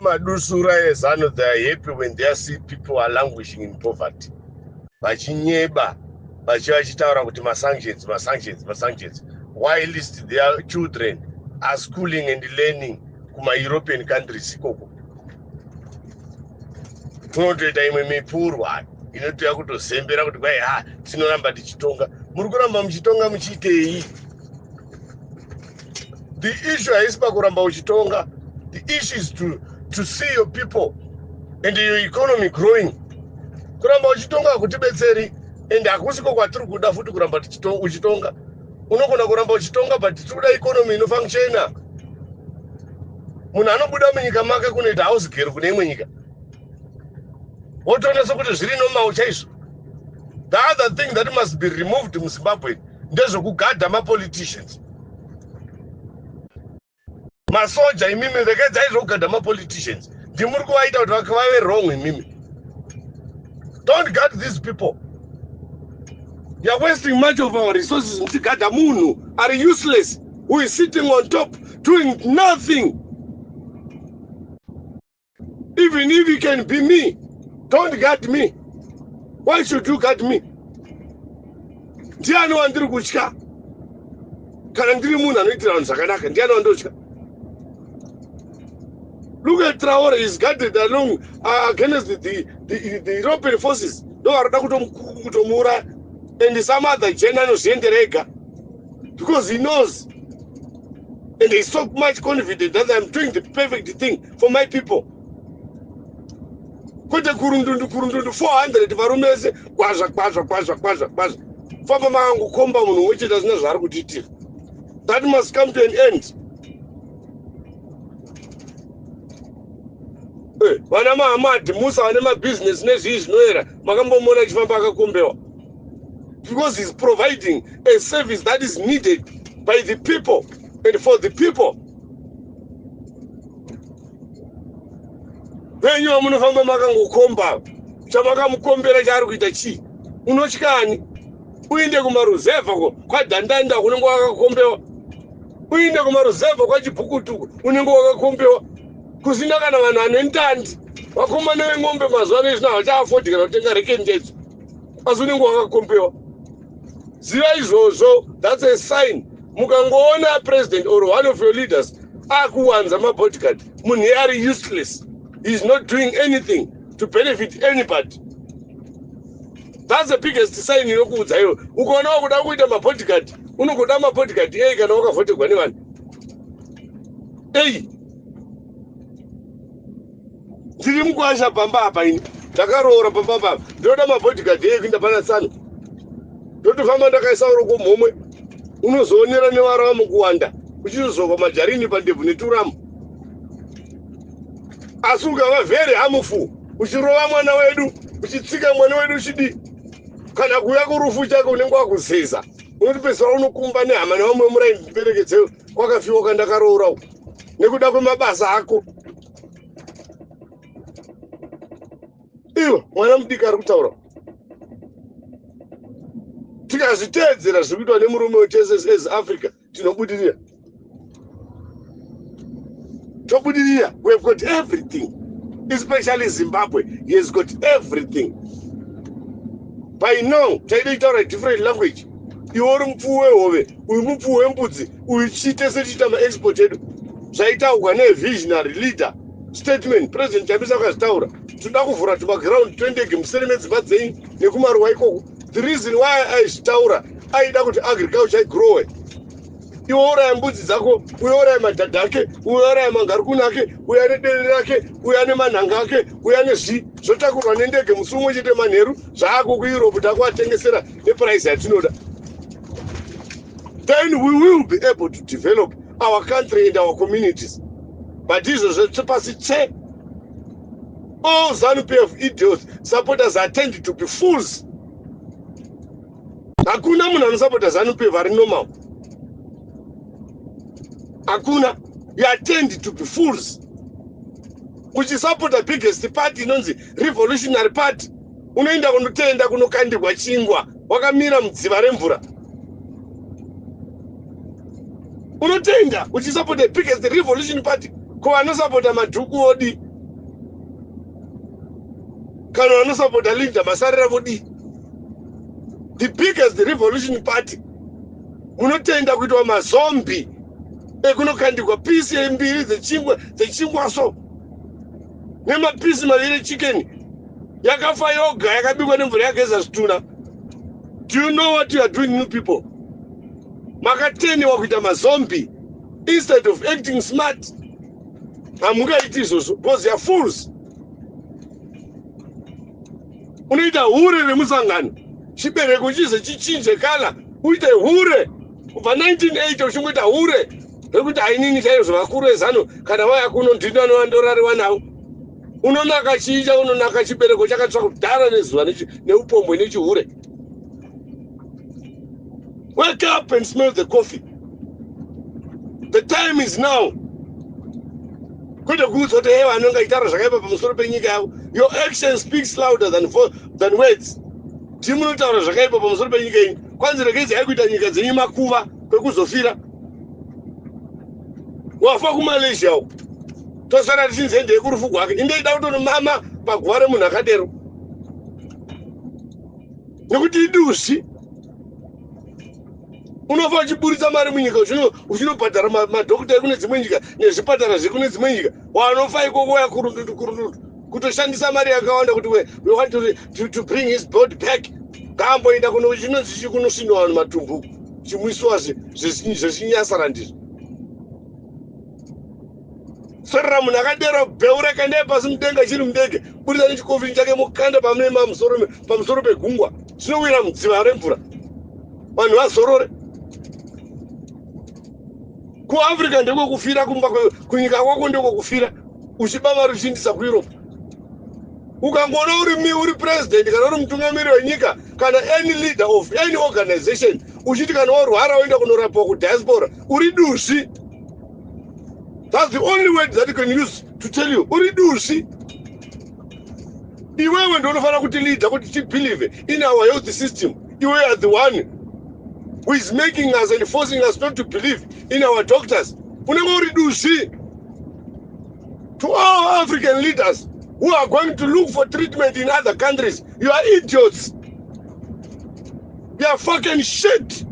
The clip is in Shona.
Madusura eZanu, they are happy when they see people are languishing in poverty, vachinyeba, vachitaura kuti masanctions, masanctions, masanctions, whilst their children are schooling and learning kuma-European countries ikoko. Kunotoita imwe mipurwa inotoya kutozembera kuti kwai, ha, tinoramba tichitonga. Muri kuramba muchitonga muchiitei? The issue haisi pakuramba uchitonga. The issue is to see your people and your economy growing. Kuramba uchitonga hakutibetseri and hakusiko kwatiri kuda futi. Kuramba uchitonga, unogona kuramba uchitonga, but tiri kuda economy inofunctiona. Munhu anobuda munyika make kunoita house girl kune imwe nyika, wotoona sekuti zviri normal chaizvo. The other thing that must be removed muZimbabwe ndezvekugadha mapoliticians. Masoja, imimi, rekedzai zvekugadha mapoliticians. Ndimuri kuvaita kuti vave wrong imimi. Don't guard these people. You are wasting much of our resources muchigadha munhu ari useless, who is sitting on top doing nothing. Even if it can be me, don't guard me. Why should you guard me? Ndiani wandiri kutya? Kana ndiri munhu anoitira vanhu zvakanaka, ndiani wandotya? Look at Traore, is guarded along against the European forces. Ndo varoda kutomuuraya, and some other gen anozviendera ega because he knows and he's so much confident that I'm doing the perfect thing for my people. Kwete kurundundu kurundundu, 400 varume vese, kwazva kwazva kwazva kwazva kwazva, famba makangokomba munhu umwe chete asina zvaari kutiitira. That must come to an end. Vana Mahamad Musa vane mabhizinesi nezvii zvinoera, makambomuona achifamba akakombewa? Because he's providing a service that is needed by the people and for the people. Venyu vamunofamba makangokomba, chamakamukombera chaari kuita chii? Unotyani? Uinde kumaruzevha kwaDhandanda, unenge wakakombewa. Uinde kumaruzevha kwaChibhukutuku, unenge wakakombewa, kusina kana vanhu vane ntandi. Vakomana veng'ombe mazuva ano izvino havachaafodhi kana kutenga rekendedzo, asi unenge wakakombewa. Ziva izvozvo, that's a sign. Mukangoona president or one of your leaders akuwanza mabodyguard, munhu ari useless. He is not doing anything to benefit anybody. That's the biggest sign inokuudza iwe. Ukaona wakuda kuita mabodyguard, unongoda mabodyguard ei kana wakavhotegwa nevanhu? Ei, ndiri mukwasha pamba apa, ini ndakaroora pamba papa, ndinoda mabodyguard ei kuinda pana tsano? Ndotofamba ndakaisa uroko mhomwe, unozoonera nevaramu kuwanda, uchizozova majarini pandebvu neturamu. Asi ukava very harmful, uchirova mwana wedu, uchitsika mwana wedu, uchidii, kana kuuya kurufu chake unenge wakuzeza, unotipedzisira unokumba nehama nevamwe muraini, ndiperekedze kwakafiwa kandakaroora uku nekuda kwemabasa ako. Iwe mwana mudiki ari kutaura, tikazviteedzera zviri kuitwa nemurume weTSS Africa, tinobudirira, tobudirira. We have got everything, especially Zimbabwe. He has got everything by now. Taida kutaura different language. Iwe uri mupfuwi wehove, uyu mupfuwi wembudzi, uyu chiite setiita maexport edu. Zvaitaurwa nevisionary leader statement, President Chamisa akazvitaura, toda kuvhura tumaground twendege musere medzimba dzenyu nekumaruwa ikoko. The reason why aizvitaura, aida kuti agriculture igrowe. Iwe uraya mbudzi dzako, uye uraya madhadha ake, uye uraya mangarikuni ake, uye ane dere rake, uye ane manhanga ake, uye ane zvi zvotakurwa nendege musi umwe chete manheru, zvaako kuEurope, takuvatengesera neprice yatinoda. Then we will be able to develop our country and our communities. But izvozvo pasi che. All ZANU PF idiots supporters are tend to be fools. Hakuna munhu anosapota ZANU PF ari normal, hakuna. You are tend to be fools uchisapota biggest party inonzi revolutionary party. Unoenda kunotenda kunokandirwa chingwa wakamira mudziva remvura. Unotenda uchisapota biggest revolution party. Ko vanosapota madhuku odi? Kana vanosapota Linda Masarira vodii? The biggest revolution party, munotenda kuitwa mazombi ekunokandikwa pisi mbiri dzechingwa, dzechingwa so, nemapisi maviri echicken yakafa yoga, yakabikwa nemvura yageza zvituna. Do you know what you are doing, new people? Makateniwa kuita mazombi instead of acting smart. Hamungaiti izvozvo because you are fools. Unoita hure remusangano, chibereko chize chichinje kala, uite hure kubva 1980, uchingoita hure rekuti ainini chaizvo. Vakuru vezano kana vaya kuno, ndini vanondorariwa navo. Unonaka chicha, unonaka chibereko chakatsva kudhara nezuva neupombwe nechihure. Wake up and smell the coffee. The time is now, kwete kuudza kuti hey, vanonga itaura zvakaipa pamusoro penyika yavo. Your action speaks louder than words. Ti munotaura zvakaipa pamusoro penyika yenyu, kwanzi regedzai kuita nyika dzenyu makuva kwekuzofira. Wafa kuMalaysia uko, tosara tichinzi endei kurufu gwake. Indeida kutonomama paguva remunhu akadero nekuti iduzvi. Unofa uchiburitsa mari munyika, uchinobhadhara madhokota ekune dzimwe nyika nezvipatara zvekune dzimwe nyika. Wanofa ikoko waya kurundutu kurundutu, kutoshandisa mari yakawanda kuti we want to bring his body back. Ngaamboenda kuno chinonzi kunosvinwa vanhu matumbu, chimwisiwa zvechinyasara. Ndizvo sorera munhu akadero, bheura kandai pasi mudenga chiri mudege, burisa nechikofini chake, mukanda pamune pamusoro pegungwa, zvinowira mudziva remvura, vanhu vazorore. KuAfrica ndekwekufira, kumba kunyika kwako ndekwekufira, uchiba mari uchiindisa kuEurope. Ukangoona uri president kana uri mutungamiri wenyika kana any leader of any organization, uchiti kana warwara woenda kunorapiwa kudiaspora, uri duzvi. That's the only word that you can use to tell you uri duzvi. Iwewe ndonofanira kuti leader kuti tibelieve in our health system. Iwe are the one who is making us and forcing us not to believe in our doctors. Unenge uri duzvi. To all African leaders who are going to look for treatment in other countries, you are idiots, you are fucking shit.